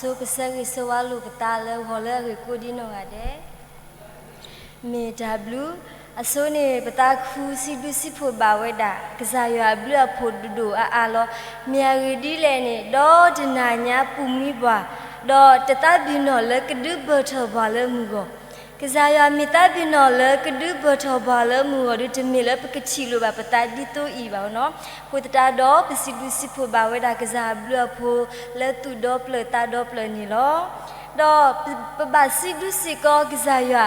ဆိကစၢ်ဂ့ၤဆိဝါလိာ်ပသးလၢဂီၤလၢအဂ့ၤကိးဒ်နီၢ်ဂၤဒဲး, မ့ၢ်တၢ်ဘျုး, အဆိန့ၣ် ပသးခုစံးဘျုးစံးဖှိၣ်ဘၣ်ဝဲဒၣ် ကစၢ်ယွၤအဘျုးအဖှိၣ်ဒိၣ်ဒိၣ်အါအါလီၤ. မ့ၢ်အဂ့ၢ်ဒ်လဲၣ်န့ၣ် ဒီတနၤညါပူၤမံပှၤ, ဒီးတသးဘံၣ်နီၣ်လၢကဒုးဘၢၣ်ထီၣ်ပှၤလၢမုၢ်ဂီၢ် ကစၢ်ယွၤမ့ၢ်သးဘံၣ်နီၣ်လၢကဒုးဘၢၣ်ထီၣ်ပှၤလၢမုၢ်ဂီၢ်ဒီး တမ့ၢ်လၢပကထံၣ်လိာ်ဘၣ်ပသးဒ်သိးအံၤဘၣ်နီၤ. အဃိသတးဒီး ပစံးဘျုးစံးဖှိၣ်ဘၣ်ဝဲဒၣ်ကစၢ်အဘျုးအဖှိၣ်လၢသူၣ်ဒီဖျၢၣ်သးဒီဖျၢၣ်န့ၣ်လီၤ. ဒီးပဘၣ်စံးဘျုးစ့ၢ်ကီးကစၢ်ယွၤ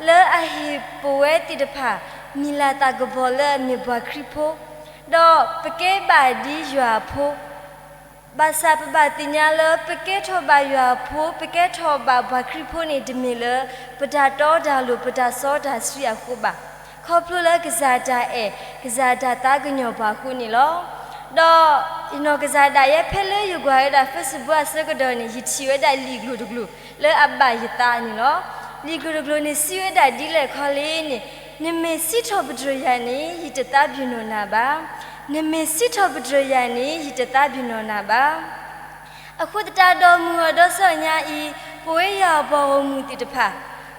လၢအဟ့ၣ်ပဝဲသ့ၣ်တဖၣ် မံၤလၤသးကပီၤလၢအမ့ၢ်ပှၤခရံာ်ဖိ, ဒီးပကဲဘၣ်ဒ်ယွၤအဖိ ဘၣ်ဆၣ်ပဘၣ်သ့ၣ်ညါလၢ ပကဲထီၣ်ဘၣ်ယွၤအဖိ ပကဲထီၣ်ဘၣ်ပှၤခရံာ်ဖိန့ၣ် တမ့ၢ်လၢ ပတၢ်တီတၢ်လိၤ ပတၢ်စီတၢ်ဆှံအဃိဘၣ်. ခီဖျိလၢကစၢ်တၢ်အဲၣ် ကစၢ်တၢ်သးကညီၤပှၤအဃိန့ၣ်လီၤ. ဒီးယနီၢ်ကစၢ်ဒၣ်ယဲ ဖဲလၢယကွၢ်ဝဲဒၣ် Facebook အဆၢကတီၢ်န့ၣ် ယထံၣ်ဝဲဒၣ်လံာ်ကျိၤတကျိၤ လၢအဘၣ်ယသးန့ၣ်လီၤ. လံာ်ကျိၤတကျိၤန့ၣ် စံးဝဲဒၣ်ဒ်လဲၣ်ခီလ့န့ၣ်, နမ့ၢ်စံးထီၣ်ပတြၢၤယၤန့ၣ် ယတသးဘံၣ်နီၣ်နၤဘၣ်. နမ့ၢ်စံးထီၣ်ပတြၢၤယၤန့ၣ် ယတသးဘံၣ်နီၣ်နၤဘၣ်. အဃိသတးဒီး မုၢ်ဂီၤဒီးစၢညါအံၤ ပဝဲယွၤအပှၤဂီၢ်မုၢ်သ့ၣ်တဖၣ်,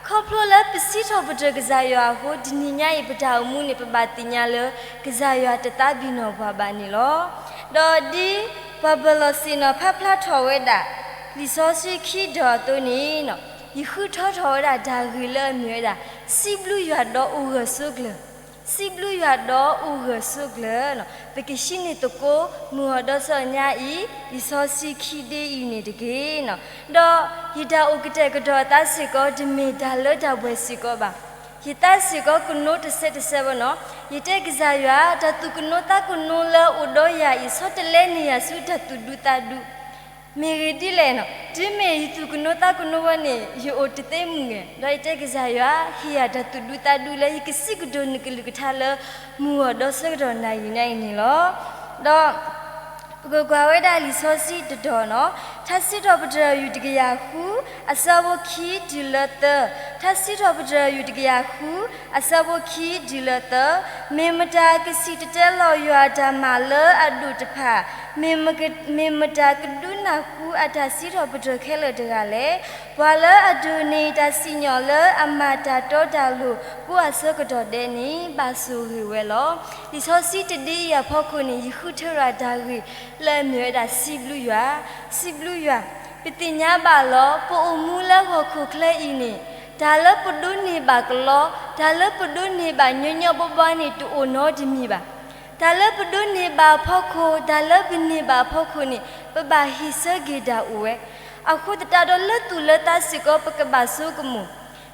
ခီဖျိလၢပစံးထီၣ်ပတြၢၤကစၢ်ယွၤအဃိ တနံၤညါအံၤ ပတၢ်အိၣ်မူန့ၣ် ပဘၣ်သ့ၣ်ညါလၢ ကစၢ်ယွၤတသးဘံၣ်နီၣ်ပှၤဘၣ်န့ၣ်လီၤ. ဒီးဒ်ပှၤပၢၤလီၢ်ဆ့ၣ်နီၤဖးဖျါထီၣ်ဝဲဒၣ် လံာ်စီဆှံခံဒီးအသိးန့ၣ်, ယဃုထၢထီၣ်ဝဲဒၣ်တၢ်ဂ့ၢ်လၢအမ့ၢ်ဝဲဒၣ် စံးဘျုးယွၤဒီးအိၣ်ဂၢၢ်ဆိးကျၢၤ စံးဘျုးယွၤဒီးအိၣ်ဂၢၢ်ဆိးကျၢၤ, ပကဟံးန့ၢ်သကိး မုၢ်ဂီၤဒီးစၢညါအံၤ လံာ်စီဆှံခံဒ့အံၤန့ၣ်တက့ၢ်. ဒီးယတၢ်အိၣ်ကတဲာ်ကတီၤအသးစ့ၢ်ကီး တမ့ၢ်တၢ်လၢတၢ်ပှဲၤစ့ၢ်ကီးဘၣ်. ယသးစ့ၢ်ကီးကနိးတစဲးတစဲးဘၣ်နီၤ, ယတဲကစၢ်ယွၤ တၢ်သူၣ်ကနိးသးကနိးလၢအိၣ်ဒီးယၤအံၤ ဆီတလဲန့ၢ်ယၤဆူတၢ်သူၣ်ဒူသးဒူ မ့ၢ်ဂ့ၢ်ဒ်လဲၣ်နီၤ, တုၤမ့ၢ်ယသူၣ်ကနိးသးကနိးဝဲန့ၣ် ယအိၣ်တသ့မုၢ်ဂဲၤ, ဒီးယတဲကစၢ်ယွၤ ဟ့ၣ်ယၤတၢ်သူၣ်ဒူသးဒူလၢ ယကစံးကတိၤနကလုၢ်ကထါလၢ မုၢ်ဂီၤဒီးဆၢကတီၢ်နၤအံၤန့ၣ်လီၤ. ဒီး ပကကွၢ်ဝဲဒၣ်လံာ်စီဆှံတတီၤနီၤ, ထါစံးထီၣ်ပတြၢၤ ယူၢ်တကယၤဃု အဆၢဖိခံတုၤလၢသၢ, ထါစံးထီၣ်ပတြၢၤ ယူၢ်တကယၤဃု အဆၢဖိခံတုၤလၢသၢ, မ့ၢ်မတၤကစံၣ်တဲၤတဲလီၤယွၤအတၢ်မၤလၢအဒိၣ်တဖၣ်, မ့ၢ်မတၤကဒုးနၢ်ဟူ အတၢ်စံးထီၣ်ပတြၢၤခဲလၢာ်တဂၤလဲၣ်. ပှၤလၢအဒိးန့ၢ်တၢ်စံၣ်ညီၣ်လၢအမၤတၢ်တီတၢ်လိၤကိးအဆၢကတီၢ်ဒဲးန့ၣ် ဘၣ်ဆိၣ်ဂ့ၤဝဲလီၤ. လံာ်စီဆှံတဒ့အံၤအဖီခိၣ်န့ၣ် ယဃုထၢထီၣ်တၢ်ဂ့ၢ်လၢအမ့ၢ်ဝဲဒၣ် စံးဘျုးယွၤ, စံးဘျုးယွၤ. ပသ့ၣ်ညါဘၣ်လီၤ ပအိၣ်မူလၢဟီၣ်ခိၣ်ချၢအံၤန့ၣ် တၢ်လၢပဒိးန့ၢ်ဘၣ်ကလီ, တၢ်လၢပဒိးန့ၢ်ဘၣ်ညီညီဘှီဘှီန့ၣ် တအိၣ်နီတမံၤဘၣ်. တၢ်လၢပဒိးန့ၢ်ဘၣ်အဖီခိၣ်, တၢ်လၢပန့ၢ်ဘၣ်အဖီခိၣ်န့ၣ် ပဘၣ်ဟ့ၣ်ဆၢက့ၤတၢ်အိၣ်ဝဲ. အဃိသတးဒီးလၢသူၣ်လၢသးစ့ၢ်ကီး ပကဘၣ်ဆိကမိၣ်,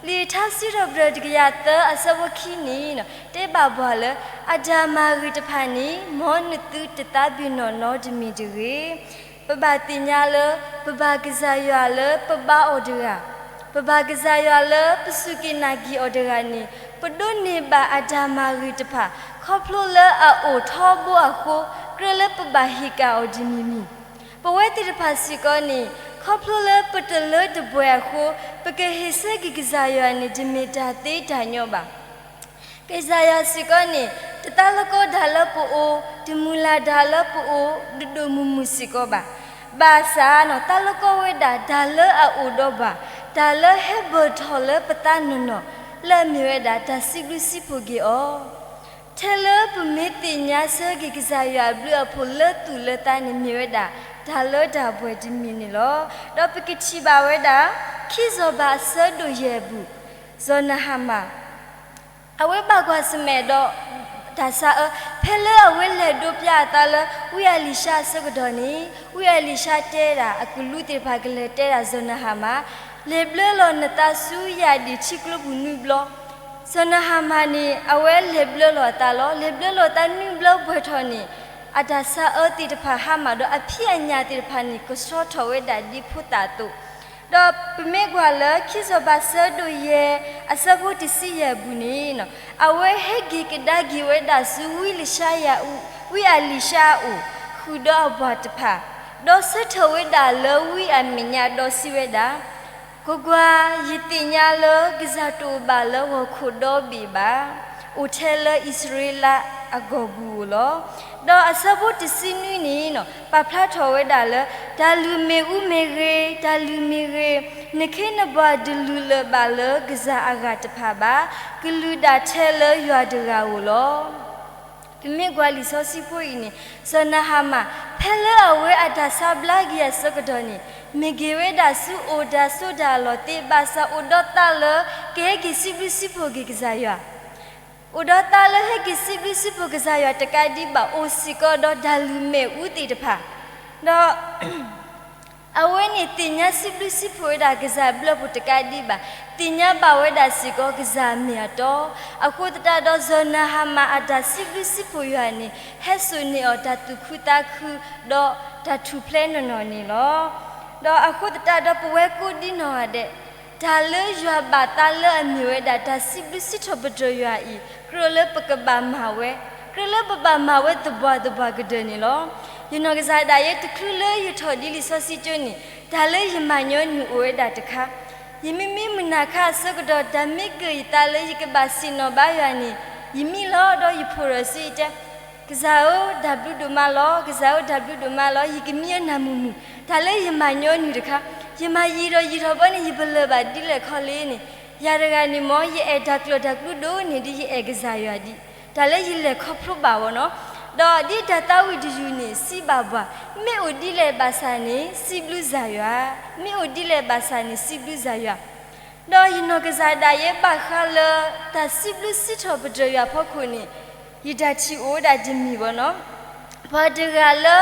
လံာ်ထါစံးထီၣ်ပတြၢၤတကယၤသၢအဆၢဖိခံန့ၣ် တဲဘၣ်ပှၤလၢ အတၢ်မၤဂ့ၤတဖၣ်န့ၣ် မ်နသုတသးဘံၣ်နီၣ်နီတမံၤတဂ့ၤ. ပဘၣ်သ့ၣ်ညါလၢ ပဘၣ်ကစၢ်ယွၤလၢပဘါအီၤတဂၤ, ပဘၣ်ကစၢ်ယွၤလၢပစူၢ်က့ၤနာ်က့ၤအီၤတဂၤန့ၣ် ပဒိးန့ၢ်ဘၣ်အတၢ်မၤဂ့ၤတဖၣ် ခီဖျိလၢအအိၣ်ထီဘိအဃိ ကြၢးလၢပဘၣ်ဟ့ၣ်ကၣ်အီၤတမံၤမံၤ. ပဝဲသ့ၣ်တဖၣ်စ့ၢ်ကီးန့ၣ် ခီဖျိလၢပတလၢတပှဲၤအဃိ ပကဟ့ၣ်ဆၢက့ၤကစၢ်ယွၤန့ၣ် တမ့ၢ်တၢ်သ့တၢ်ညီဘၣ်. ကစၢ်ယွၤစ့ၢ်ကီးန့ၣ် တသးလီကီတၢ်လၢပအိၣ်, တမုၢ်လၢ်တၢ်လၢပအိၣ် ဒိၣ်ဒိၣ်မုၢ်မုၢ်စ့ၢ်ကီးဘၣ်. ဘၣ်ဆၣ်နီၤ သးလီကီဝဲဒၣ်တၢ်လၢအအိၣ်ဒီးပှၤ, တၢ်လၢဟဲဘၢၣ်ထီၣ်လၢပသးနီၢ်နီၢ် လၢအမ့ၢ်ဝဲဒၣ်တၢ်စံးဘျုးစံးဖှိၣ်က့ၤအီၤ ထဲလၢပမ့ၢ်သ့ၣ်ညါဆၢက့ၤကစၢ်ယွၤအဘျုးအဖှိၣ်လၢသူၣ်လၢသးန့ၣ် မ့ၢ်ဝဲဒၣ် တၢ်လၢတၢ်ပှဲၤတမံၤန့ၣ်လီၤ. ဒီးပကထံၣ်ဘၣ်ဝဲဒၣ် ခံစီၤပၤအဆၢဒိၣ်ယဲၢ်အပူၤ, စီၤနၤဟမၣ် အဝဲဘၣ်ကွၢ်ဆၢၣ်မဲာ်ဒီး တၢ်ဆါအၢ, ဖဲလၢအဝဲလဲၤဒိးပျၢ်အသးလၢ ဝံအလံၤၡါအဆၢကတီၢ်န့ၣ်, ဝံအလံၤၡါတဲဒၣ် အကလူးသ့ၣ်တဖၣ်ကလဲၤတဲဒၣ်စီၤနၤဟမၣ်, လဲၤဘျၢလီၤနသးဆူယၣ်ဒံၣ်ထံကျိပူၤနွံဘျီ စီၤနၤဟမၣ်န့ၣ် အဝဲလဲၤဘျၢလီၤအသးလီၤ. လဲၤဘျၢလီၤအသးနွံဘျီပှဲၤထီၣ်န့ၣ်, အတၢ်ဆါအၢသ့ၣ်တဖၣ်ဟါမၢ်ဒီး အဖံးအညၣ်သ့ၣ်တဖၣ်န့ၣ် ကဆှီထီၣ်ဝဲဒၣ်ဒ်ဖိသၣ်အသိး. ဒီးပမ့ၢ်ကွၢ်လၢခံစီၤပၤဆၢဒိၣ်ယဲၢ် အဆၢဖိတဆံယဲၢ်အပူၤန့ၣ်, အဝဲဟဲက့ၤကဒါက့ၤဝဲဒၣ်ဆူဝံလံၤၡါယၤအူ, ဝံအလံၤၡါအအိၣ်, ဃုာ်ဒီးအပှၤတဖၣ်, ဒီးဆၢထၢၣ်ဝဲဒၣ်လၢဝံအမဲာ်ညါဒီးစံးဝဲဒၣ် ကွၢ်ကွၢ်, ယသ့ၣ်ညါလၢကစၢ်တအိၣ်ဘၣ်လၢဟီၣ်ခိၣ်ဒီဘ့ၣ်ဘၣ်, အိၣ်ထဲလၢအံၣ်စရ့လးအကီၢ်ပူၤဧိၤလီၤ. ဒီးအဆၢဖိတဆံနွံန့ၣ် ပာ်ဖျါထီၣ်ဝဲဒၣ်လၢ တၢ်လုၢ်မ့ၣ်အူမ့ၢ်ဂ့ၤ, တၢ်လုၢ်မ့ၢ်ဂ့ၤ, နခ့နပှၤတလုၢ်လၢၤဘၣ်လၢကစၢ်အဂၤတဖၣ်ဘၣ်, ကလုၢ်ဒၣ်ထဲလၢယွၤတဂၤဧိၤလီၤ. ပမ့ၢ်ကွၢ်လံာ်စီဆှံဖိအံၤန့ၣ် စီၤနၤဟမၣ် ဖဲလၢအဝဲအတၢ်ဆါဘျါက့ၤအဆၢကတီၢ်န့ၣ် မ့ၢ်ဂ့ၤဝဲဒၣ်ဆူအိၣ်တၢ်ဆိးတၢ်အလီၢ်သ့ ဘၣ်ဆၣ်အိၣ်ဒီးသးလၢ ကဟဲက့ၤစံးဘျုးစံးဖှိၣ်က့ၤကစၢ်ယွၤ အိၣ်ဒီးသးလၢဟဲက့ၤစံးဘျုးစံးဖှိၣ်ကစၢ်ယွၤတကးဒံးဘၣ် အိၣ်စ့ၢ်ကီးဒီးတၢ်လုၢ်မ့ၣ်အူသ့ၣ်တဖၣ်, ဒီး အဝဲန့ၣ်သ့ၣ်ညါစံးဘျုးစံးဖှိၣ်ဝဲဒၣ်ကစၢ်ဘျၢဖိတကးဒံးဘၣ်, သ့ၣ်ညါဘၣ်ဝဲဒၣ်စ့ၢ်ကီးကစၢ်မ့ၢ်အတီ, အဃိသတးဒီးစီၤနၤဟမၣ်အတၢ်စံးဘျုးစံးဖှိၣ်ယွၤန့ၣ် ဟဲစိာ်န့ၢ်အီၤတၢ်သူၣ်ခုသးခု ဒီးတၢ်ထူၣ်ဖျဲးနီၢ်နီၢ်န့ၣ်လီၤ. ဒီးအဃိသတးဒီးပဝဲကိးဒံနီၢ်ဂၤဒဲး တၢ်လၢယွၤဘၣ်သးလၢအမ့ၢ်ဝဲဒၣ်တၢ်စံးဘျုးစံးထီၣ်ပတြၢၤယွၤအံၤ ကြၢးလၢပကဘၣ်မၤဝဲ, ကြၢးလၢပဘၣ်မၤဝဲသပှၢ်သပှၢ်ကတၢၢ်န့ၣ်လီၤ. ယနီၢ်ကစၢ်ဒၣ်ယဲတချုးလၢယထီၣ်ဒ်လံာ်စီဆှံကၠိန့ၣ် တၢ်လၢယမၤညီနုၢ်အိၣ်ဝဲဒၣ်တခါ, ယမ့မ့ၢ်မုၢ်နၤခါအဆၢကတီၢ် တၢ်မ့ၢ်ကၢၢ်ယသးလၢယကဘၣ်ဆ့ၣ်နီၤဘါယွၤန့ၣ် ယမံလီၤဒီးယဖိးထီၣ်ဆူယတဲ ကစၢ်ဧၢ, တၢ်ဘျုးဒိၣ်မးလီၤ, ကစၢ်ဧၢ, တၢ်ဘျုးဒိၣ်မးလီၤ, ယကမံအနၢ်မုာ်မုာ်, တၢ်လၢယမၤညီနုၢ်တခါ, ယမၤယံာ်ထီၣ်ယံာ်ထီၣ်ဘီန့ၣ် ယပလၢၢ်ဘၣ်ဒ်လဲၣ်ခီလ့န့ၣ်, ယၤတဂၤန့ၣ်မ့ၢ် ယအဲၣ်တၢ်ကျၢၤတၢ်ကျူဒိၣ်န့ၢ်ဒ်ယအဲၣ်ကစၢ်ယွၤဒံး, တၢ်လၢယလဲၤခီဖျိဘၣ်ဝဲနီၤ, ဒီးဒ်တၢ်သးဝံၣ်တယုၢ်န့ၣ် စံးဘၣ်ပှၤ, မ့ၢ်အိၣ်ဒ်လဲၣ်ဘၣ်ဆၣ်န့ၣ် စံးဘျုးကစၢ်ယွၤ, မ့ၢ်အိၣ်ဒ်လဲၣ်ဘၣ်ဆၣ်န့ၣ် စံးဘျုးကစၢ်ယွၤ ဒီးယနီၢ်ကစၢ်ဒၣ်ယဲဘၣ်ဃးလၢ တၢ်စံးဘျုးစံးထီၣ်ပတြၢၤယွၤအဖီခိၣ်န့ၣ်, ယတၢ်ထံၣ်အိၣ်ဝဲဒၣ်တမံၤဘၣ်နီၤ, ပှၤတဂၤလၢ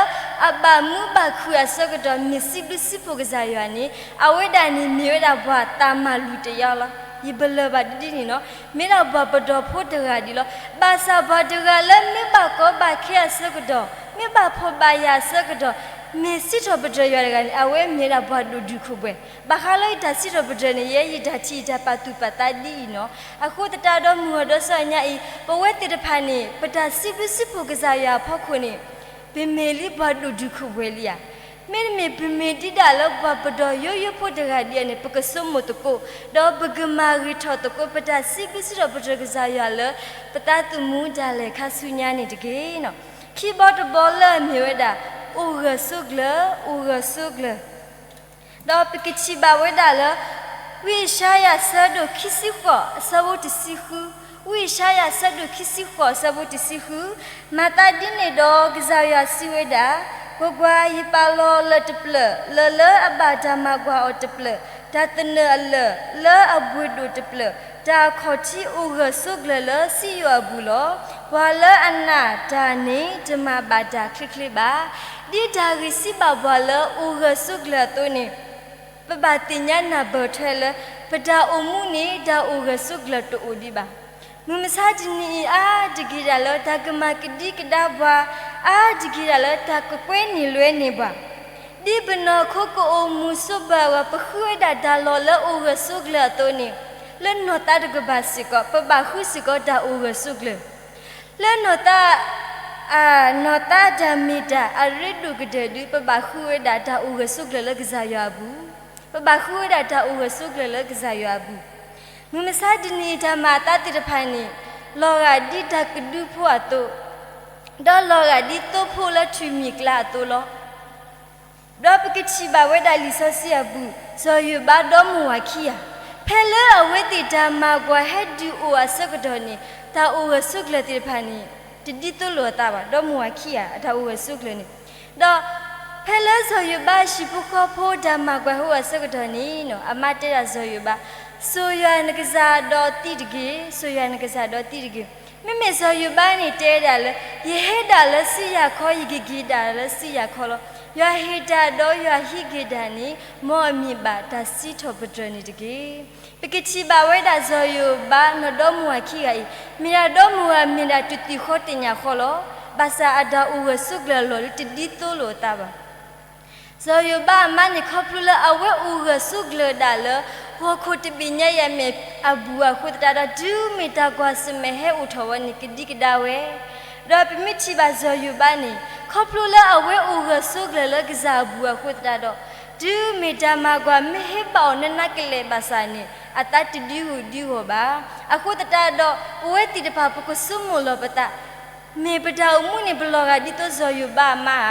အဘၣ်မူဘၣ်ခုၣ်အဆၢကတီၢ် မ့ၢ်စံးဘျုးစံးဖှိၣ်ကစၢ်ယွၤန့ၣ် အဝဲဒၣ်န့ၣ်မ့ၢ်ဝဲဒၣ်ပှၤသးမၤလူၤတယါလီၤ. ယပလၢၢ်ဘၣ်ဒ်န့ၣ်နီၤ, မ့ၢ်ဒၣ်ပှၤပဒီၣ်ဖိတဂၤဒံးလီၤ. ဘၣ်ဆၣ်ပှၤတဂၤလၢမ့ၢ်ဘၣ်ကီဘၣ်ခဲအဆၢကတီၢ်, မ့ၢ်ဘၣ်ဖှီၣ်ဘၣ်ယာ်အဆၢကတီၢ်, မ့ၢ်စံးထီၣ်ပတြၢၤယွၤတဂၤန့ၣ် အဝဲမ့ၢ်ဒၣ်ပှၤဒိၣ်ဒုၣ်ခိၣ်ပှဲၤ ဘၣ်ဃးလၢယတၢ်စံးထီၣ်ပတြၢၤန့ၣ် ယဲယတၢ်ထံၣ်ယတၢ်ပာ်သူၣ်ပာ်သးဒ်အံၤနီၤ, အဃိသတးဒီးမုၢ်ဂီၤဒီးဆူညါအံၤ ပဝဲသ့ၣ်တဖၣ်န့ၣ် ပတၢ်စံးဘျုးစံးဖှိၣ်ကစၢ်ယွၤအဖီခိၣ်န့ၣ် ပမ့ၢ်လံပှၤဒိၣ်ဒုၣ်ခိၣ်ပှဲၤလံဧါ. မ့တမ့ၢ်ပမ့ၢ်ဒ်ဒၣ်လၢပှၤပဒီၣ်ယိယိဖိတဂၤဒ်အံၤန့ၣ် ပကဆိကမိၣ်သကိး, ဒီးပကမၤဂ့ၤထီၣ်သကိး ပတၢ်စံးဘျုးစံးထီၣ်ပတြၢၤကစၢ်ယွၤလၢ ပသးသမူဒၣ်လဲာ်ခါဆူညါန့ၣ်တက့ၢ်နီၤ. ခံဘီတဘီလၢအမ့ၢ်ဝဲဒၣ် အိၣ်ဂၢၢ်ဆိးကျၢၤ, အိၣ်ဂၢၢ်ဆိးကျၢၤ ဒီးပကထံၣ်ဘၣ်ဝဲဒၣ်လၢ ဝံယၡါယၤအဆၢဒိၣ်ခံဆံဃိး အဆၢဖိတဆံဃု, ဝံယၡါယၤအဆၢဒိၣ်ခံဆံဃိး အဆၢဖိတဆံဃု, မၤသးဒ်န့ၣ်ဒီး ကစၢ်ယွၤစံးဝဲဒၣ်, ကွၢ်ကွၢ်, ယပာ်လီၤလၢၢ်တဖျၢၣ်, လၢၢ်လၢအဘၣ်တၢ်မၤကွၢ်အီၤတဖျၢၣ်, တၢ်သနၢၣ်အလၢၢ်, လၢအဘှ့ၣ်ဒိၣ်တဖျၢၣ်, တၢ်အခီၣ်ထံးအိၣ်ဂၢၢ်ဆိးကျၢၤလၢစံယိၣ်အပူၤလီၤ. ပှၤလၢအနာ်တၢ်န့ၣ် တမၤဘၣ်တၢ်ချ့ချ့ဘၣ်. ဒ်တၢ်ဂ့ၢ်စံးဘၣ်ပှၤလၢအိၣ်ဂၢၢ်ဆိးကျၢၤအသိးန့ၣ်, ပဘၣ်သ့ၣ်ညါနၢ်ပၢၢ်ထွဲလၢ ပတၢ်အိၣ်မူန့ၣ် တၢ်အိၣ်ဂၢၢ်ဆိးကျၢၤတအိၣ်ဒံးဘၣ်. မုၢ်မဆါတနံၤအံၤ အါတက့ၢ်ဒၣ်လၢတၢ်ကမၤကဒံကဒါပှၤ, အါတက့ၢ်ဒၣ်လၢတၢ်ကကွဲန့ၢ်လွဲန့ၢ်ပှၤ, ဒ်ပနီၢ်ခိကအိၣ်မူဆိးပၢၤအဂီၢ် ပဃုဝဲဒၣ်တၢ်လီၢ်လၢအိၣ်ဂၢၢ်ဆိးကျၢၤအသိးန့ၣ်, လၢနီၢ်သးတကပၤစ့ၢ်ကီး ပဘၣ်ဃုစ့ၢ်ကီးတၢ်အိၣ်ဂၢၢ်ဆိးကျၢၤ လၢနီၢ်သး, အ, နီၢ်သးတၢ်မ့ၢ်တၢ်အရ့ဒိၣ်ကတၢၢ်ဒုး ပဘၣ်ဃုဝဲဒၣ်တၢ်အိၣ်ဂၢၢ်ဆိးကျၢၤလၢကစၢ်ယွၤအပူၤ, ပဘၣ်ဃုဝဲဒၣ်တၢ်အိၣ်ဂၢၢ်ဆိးကျၢၤလၢကစၢ်ယွၤအပူၤ. မုၢ်မဆါတနံၤအံၤတၢ်မၤအသးသ့ၣ်တဖၣ်န့ၣ်, လီၤဂာ်ဒ်တၢ်ကဒုဖိအသိး, ဒီးလီၤဂာ်ဒ်သိဖိလၢထုးမံၤကျါအသိးလီၤ. ဒီးပကထံၣ်ဘၣ်ဝဲဒၣ်လံာ်စီဆှံအပူၤ, စီၤယိၤဘးဒီမါဝၤခံဂၤ, ဖဲလၢအဝဲသ့ၣ်တၢ်မၤကွၢ်ဟဲဒုးအိၣ်အဆၢကတီၢ်န့ၣ်, တၢ်အိၣ်ဂၢၢ်ဆိးကျၢၤသ့ၣ်တဖၣ်န့ၣ်, တဒ်သိးလိာ်အသးဘၣ်, ဒီမါဝၤခံဂၤအတၢ်အိၣ်ဂၢၢ်ဆိးကျၢၤန့ၣ်, ဒီးဖဲလၢစီၤယိၤဘးအဟံၣ်ဖိဃီဖိတၢ်မၤကွၢ်ဟဲအိၣ်အဆၢကတီၢ်န့ၣ်, အမါတဲဒၣ်စီၤယိၤဘး, စိာ်ယွၤနကစၢ်ဒီးသံတဂ့ၤ, စိာ်ယွၤနကစၢ်ဒီးသံတဂ့ၤ. မ့မ့ၢ်စီၤယိၤဘးန့ၣ်တဲဒၣ်လၢ, ယဟဲဒၣ်လၢစုယၤခီ ယကက့ၤဒၣ်လၢစုယၤခီလီၤ. ယွၤဟ့ၣ်တၢ်ဒီးယွၤဟံးက့ၤတၢ်န့ၣ်, မ်အမံၤဘၣ်တၢ်စံးထီၣ်ပတြၢၤန့ၣ်တက့ၢ်. ပကထံၣ်ဘၣ်ဝဲဒၣ်စီၤယိၤဘးနီၢ်ဒီမါဝၤခံဂၤအံၤ, မ့ၢ်ဒၣ်ဒီမါဝၤမ့ၢ်ဒၣ်တသ့ၣ်ဃီတသ့ၣ်ညါဃီလီၤ. ဘၣ်ဆၣ်အတၢ်အိၣ်ဂၢၢ်ဆိးကျၢၤအလီၢ်ဒုးတဒ်သိးလိာ်အသးဘၣ်. စီၤယိၤဘးအမါန့ၣ်ခီဖျိလၢအဝဲအိၣ်ဂၢၢ်ဆိးကျၢၤဒၣ်လၢ ဂီၤခိၣ်တဘ့ၣ်ညါအံၤအမ့ၢ်အဘူးအဃိသတးဒီး တုၤမ့ၢ်တၢ်ကွၢ်ဆၢၣ်မဲာ်ဟဲအိၣ်ထီၣ်ဝဲန့ၣ် ကဒံကဒါဝဲ. ဒီးပမ့ၢ်ထံၣ်ဘၣ်စီၤယိၤဘးန့ၣ် ခီဖျိလၢအဝဲအိၣ်ဂၢၢ်ဆိးကျၢၤလၢကစၢ်အဘူးအဃိသတးဒီး တုၤမ့ၢ်တၢ်မၤကွၢ်မ့ၢ်ဟ့ၣ်ဘၣ်အီၤနးနးကလဲာ်ဘၣ်ဆၣ်န့ၣ် အသးတဒုဂီၢ်ဒုဂီၢ်ဘၣ်. အဃိသတးဒီး ပဝဲသ့ၣ်တဖၣ်ပကဆိကမိၣ်လီၤပသး မ့ၢ်ပတၢ်အိၣ်မူန့ၣ် ပလီၤဂာ်ဒ်သိးစီၤယိၤဘးအမါဧါ.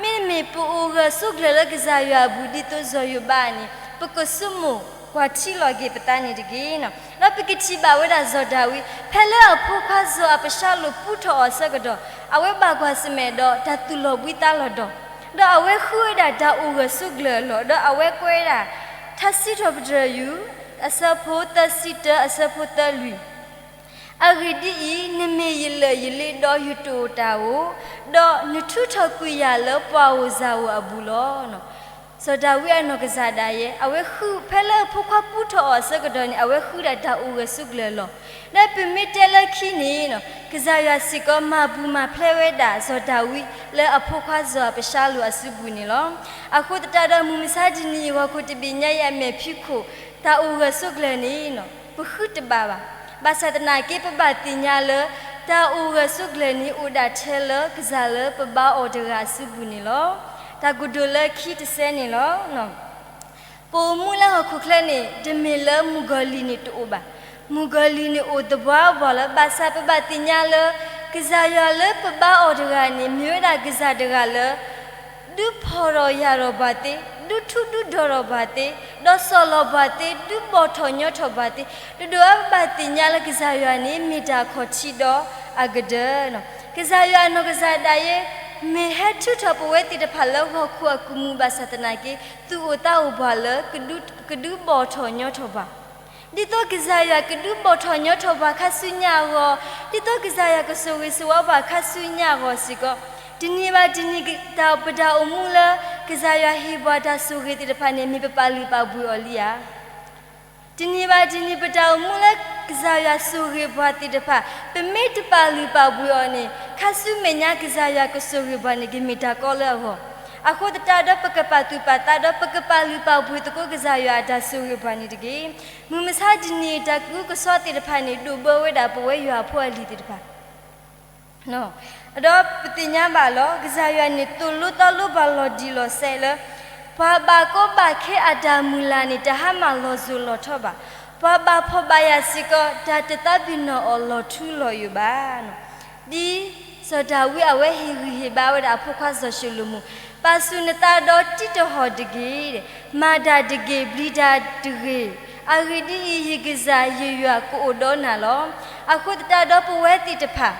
မ့တမ့ၢ်ပအိၣ်ဂၢၢ်ဆိးကျၢၤလၢကစၢ်ယွၤအပူၤဒ်သိးစီၤယိၤဘးန့ၣ် ပကဆိကမိၣ်ကွၢ်ထံလီၤက့ၤပသးန့ၣ်တက့ၢ်. ဒီးပကထံၣ်ဘၣ်ဝဲဒၣ်စီၤဒၤဝံး ဖဲလၢအဖိခွါစီၤအၤဘၡါလိၣ်ပူထီၣ်အီၤအဆၢကတီၢ် အဝဲဘၣ်ကွၢ်ဆၢၣ်မဲာ်ဒီးတၢ်သူၣ်လီၤဘှံးသးလီၤဒီး ဒီးအဝဲဃုဝဲဒၣ်တၢ်အိၣ်ဂၢၢ်ဆိးကျၢၤအလီၢ် ဒီးအဝဲကွဲးဝဲဒၣ် ထါစံးထီၣ်ပတြၢၤ ယူၢ် အဆၢဖိသၢဆံတၢ အဆၢဖိသၢလွံၢ် အဂ့ၢ်ဒ်အံၤ, နမ့ၢ်ယလၢၢ်ယလ့ဒီးယတအိၣ်တၢ်ဧိၤ, ဒီးနထုးထီၣ်ကွံာ်ယၤလၢပှၤဧိၤစၢ်ဧိၤအပူၤလီၤ. စီၤဒၤဝံးအနီၢ်ကစၢ်ဒၣ်ယဲ အဝဲဃုဖဲလၢအဖိခွါပူထီၣ်အီၤအဆၢကတီၢ်န့ၣ် အဝဲဃုဒၣ်တၢ်အိၣ်ဂၢၢ်ဆိးကျၢၤအလီၢ်, ဒီးပမ့ၢ်တဲလၢခံန့ၣ် ကစၢ်ယွၤစ့ၢ်ကီးမၤပူၤမၤဖျဲးဝဲဒၣ်စီၤဒၤဝံးလၢအဖိခွါစီၤအၤဘၡါလိၣ်အစုပူၤန့ၣ်လီၤ. အဃိသတးဒီးမုၢ်မဆါတနံၤအံၤ ဟီၣ်ခိၣ်တဘ့ၣ်ညါအံၤအမဲာ်ဖံးခိၣ် တၢ်အိၣ်ဂၢၢ်ဆိးကျၢၤန့ၣ် ပဃုတဘၣ်ဘၣ်. ဘၣ်ဆၣ်သနာ်က့ ပဘၣ်သ့ၣ်ညါလၢ တၢ်အိၣ်ဂၢၢ်ဆိးကျၢၤန့ၣ် အိၣ်ဒၣ်ထဲလၢကစၢ်လၢပဘါအီၤတဂၤအစုပူၤန့ၣ်လီၤ. တၢ်ကတိၤလၢခံတဆၢန့ၣ်လီၤ. ပအိၣ်မူလၢဟီၣ်ခိၣ်ချၢန့ၣ် တမ့ၢ်လၢမုၣ်ကီၤလံၢ်န့ၣ်တအိၣ်ဘၣ်. မုၣ်ကီၤလံၢ်န့ၣ်အိၣ်သပှၢ်ပှၢ်လၢ ဘၣ်ဆၣ်ပဘၣ်သ့ၣ်ညါလၢ ကစၢ်ယွၤလၢပဘါအီၤတဂၤန့ၣ် မ့ၢ်ဝဲဒၣ်ကစၢ်တဂၤလၢ ဒုးဖှီၣ်ထီၣ်ယာ်ထီၣ်ပှၤသ့, ဒုးထူဒုးတီၤထီၣ်ပှၤသ့, ဒီးဆီၣ်လီၤပှၤသ့, ဒုးဘီၣ်ထီၣ်ညီထီၣ်ပှၤသ့, တဒိးအါဘၣ်သ့ၣ်ညါလၢကစၢ်ယွၤန့ၣ် မ့ၢ်တၢ်ခီၣ်ထံးဒီးအကဒၢ. ကစၢ်ယွၤအနီၢ်ကစၢ်ဒၣ်ယဲ မ့ၢ်ဟဲထုးထီၣ်ပဝဲသ့ၣ်တဖၣ်လၢဟီၣ်ခိၣ်အကမူၣ်ဘၣ်ဆၣ်သနာ်က့ သူၣ်အိၣ်သးအိၣ်ပှၤလၢ ကဒုးဘီၣ်ထီၣ်ညီထီၣ်ပှၤ ဒ်သိးကစၢ်ယွၤကဒုးဘီၣ်ထီၣ်ညီထီၣ်ပှၤခါဆူညါအဂီၢ်, ဒ်သိးကစၢ်ယွၤကဆိၣ်ဂ့ၤဆိၣ်ဝါပှၤခါဆူညါအဂီၢ်စ့ၢ်ကီး, တနံၤဘၣ်တနံၤ တၢ်ပတၢ်အိၣ်မူလၢ ကစၢ်ယွၤဟ့ၣ်ပှၤတၢ်ဆိၣ်ဂ့ၤသ့ၣ်တဖၣ်န့ၣ် မ့ၢ်ပပာ်လုၢ်ပာ်ပှ့ၤအီၤလံဧါ. တနံၤဘၣ်တနံၤ ပတၢ်အိၣ်မူလၢကစၢ်ယွၤဆိၣ်ဂ့ၤပှၤသ့ၣ်တဖၣ် ပမ့ၢ်တပာ်လုၢ်ပာ်ပှ့ၤအီၤန့ၣ် ခါဆူမဲာ်ညါကစၢ်ယွၤကဆိၣ်ဂ့ၤပှၤန့ၣ် ကမ့ၢ်တၢ်ကီလၢအဂီၢ်. အဃိသတးဒီး ပကပာ်သူၣ်ပာ်သးဒီး ပကပာ်လုၢ်ပာ်ပှ့ၤသကိးကစၢ်ယွၤအတၢ်ဆိၣ်ဂ့ၤပှၤန့ၣ်တက့ၢ်. မုၢ်မဆါတနံၤအံၤ တၢ်ကဟုကဆှီသ့ၣ်တဖၣ်န့ၣ် ဒိၣ်ဘၢဝဲဒၣ်ပဝဲယွၤအဖိအလံၤသ့ၣ်တဖၣ် ဒီးပသ့ၣ်ညါဘၣ်လီၤ ကစၢ်ယွၤန့ၣ် သိၣ်လိသီလိပှၤလီၤတံၢ်လီၤဆဲးလၢ ပှၤဘၣ်ကီဘၣ်ခဲအတၢ်မုၢ်လၢ်န့ၣ် တဟါမၢ်လီၤစိၤလီၤထီဘၣ်. ပှၤဘၣ်ဖှီၣ်ဘၣ်ယာ်စ့ၢ်ကီး တၢ်တသးပ့ၤနီၣ်အီၤလီၤထူလီၤယိာ်ဘၣ်. ဒ်စီၤဒၤဝံးအဝဲဟ့ၣ်ဂံၢ်ဟ့ၣ်ဘါဝဲဒၣ်အဖိခွါစီၤၡလိၤမိၣ်, ပာ်ဆူၣ်နသးဒီးတံးတဟီၣ်တဂ့ၤ, မၤတၢ်တဂ့ၤ, ပျံၤတၢ်တဂ့ၤ, အဂ့ၢ်ဒ်အံၤ, ယကစၢ်ယယွၤကအိၣ်ဒီးနၤလီၤ. အဃိသတးဒီးပဝဲသ့ၣ်တဖၣ်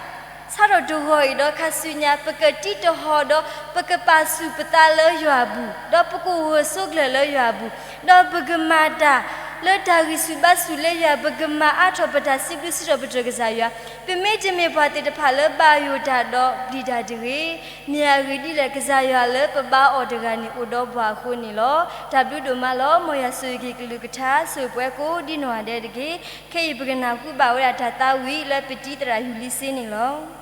ဆၣ်ထီၣ်တဂီၤအံၤဒီးခါဆူညါ ပကတံးတဟီၣ်ဒီး ပကပာ်ဆူၣ်ပသးလၢယွၤအပူၤ, ဒီးပကအိၣ်ဂၢၢ်ဆိးကျၢၤလၢယွၤအပူၤ, ဒီးပကမၤတၢ်လၢတၢ်ဂံၢ်ဆူၣ်ဘါဆူၣ်လၢယွၤ, ပကမၤအါထီၣ်ပတၢ်စံးဘျုးစံးထီၣ်ပတြၢၤကစၢ်ယွၤ, ပမ့တမ့ၢ်ပှၤသ့ၣ်တဖၣ်လၢဘၣ်ယိၣ်တၢ်ဒီးပျံၤတၢ်တဂ့ၤ, မ့ၢ်အဂ့ၢ်ဒ်လဲၣ် ကစၢ်ယွၤလၢပဘါအီၤတဂၤန့ၣ်အိၣ်ဒီးပှၤအဃိန့ၣ်လီၤ. တၢ်ဘျုးဒိၣ်မးလီၤ. မ်ယွၤဆိၣ်ဂ့ၤက့ၤကလုၢ်ကထါ ဆိၣ်ဂ့ၤပဝဲကိးဒ်နီၢ်ဂၤဒဲးတက့ၢ်. ခဲအံၤပကနၢ်ဟူဘၣ်ဝဲဒၣ်တၢ်သးဝံၣ်လၢပတံၤသရၣ်ယူၢ်လံစ့န့ၣ်လီၤ.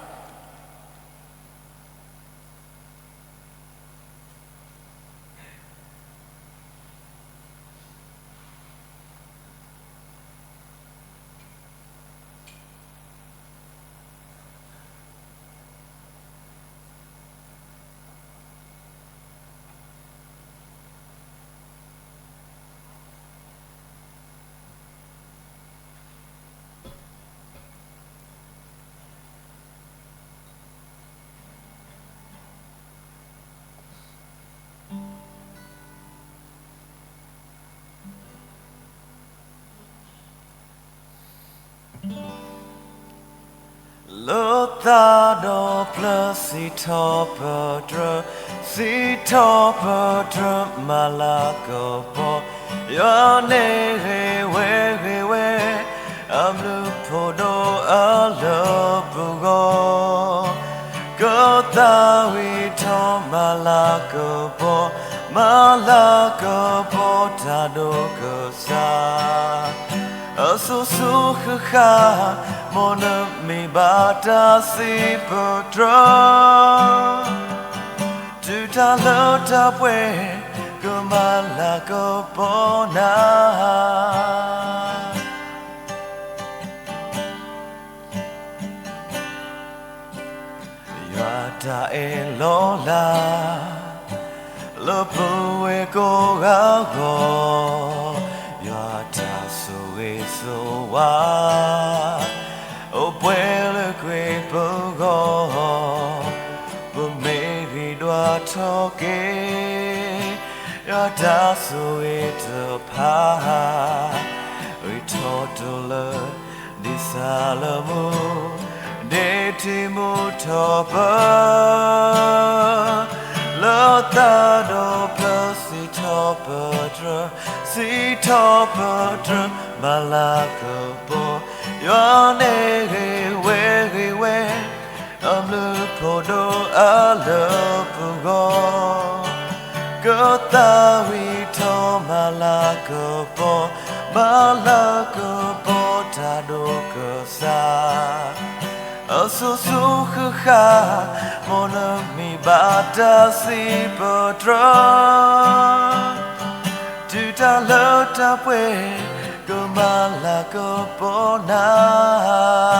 လၢသးဒီဖျၢၣ်စံးထီၣ်ပတြၢၤ, စံးထီၣ်ပတြၢၤမၤလၤကပီၤ, ယွၤန့ၣ်ဂ့ၤဝဲဂ့ၤဝဲ အဘျုးဖးဒိၣ်အလၢပဂီၢ်, ကသးဝံၣ်ထီၣ်မၤလၤကပီၤ, မၤလၤကပီၤတၢ်ဒိၣ်ကစၢ် အစိၤစိၤဃၣ်ဃၣ်, မ်နမံၤဘၣ်တၢ်စံးပတြၢၤ, တုၤတၢ်လၢတၢ်ပှဲၤ ကမၤလၤကပီၤနၤ ယွၤတၢ်အၢၣ်လီၤလး လၢပဝဲကိးဂၤအဂီၢ်, ယွၤတၢ်ဆိၣ်ဂ့ၤဆိၣ်ဝါ အိၣ်ပှဲၤလၢကွံာ်ပဂီၢ် ထီၣ်က့ၤ ယွၤတၢ်ဆိၣ်ဂ့ၤတဖၣ် ဂ့ၤထီၣ်တလၢ ဒ်ဆၣ်လၢမူ ဒ်ထံမူထီၣ်ပၢ လၢသးဒီဖျၢၣ် စံးထီၣ်ပတြၢၤ စံးထီၣ်ပတြၢၤ မၤလၤကပီၤ ယွၤန့ၣ်ဂ့ၤဝဲဂ့ၤဝဲ အဘျုးဖှိၣ်ဒိၣ်အလၢပဂီၢ် ကသးဝံၣ်ထီၣ်မၤလၤကပီၤ မၤလၤကပီၤတၢ်ဒိၣ်ကစၢ် အစိၤစိၤဃၣ်ဃၣ် မ်နမံၤဘၣ်တၢ်စံးပတြၢၤ တုၤတၢ်လၢတၢ်ပှဲၤ ကမၤလၤကပီၤနၤ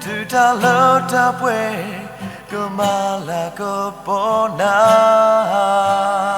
တုၤတၢ်လၢတၢ်ပှဲၤ ကမၤလၤကပီၤနၤ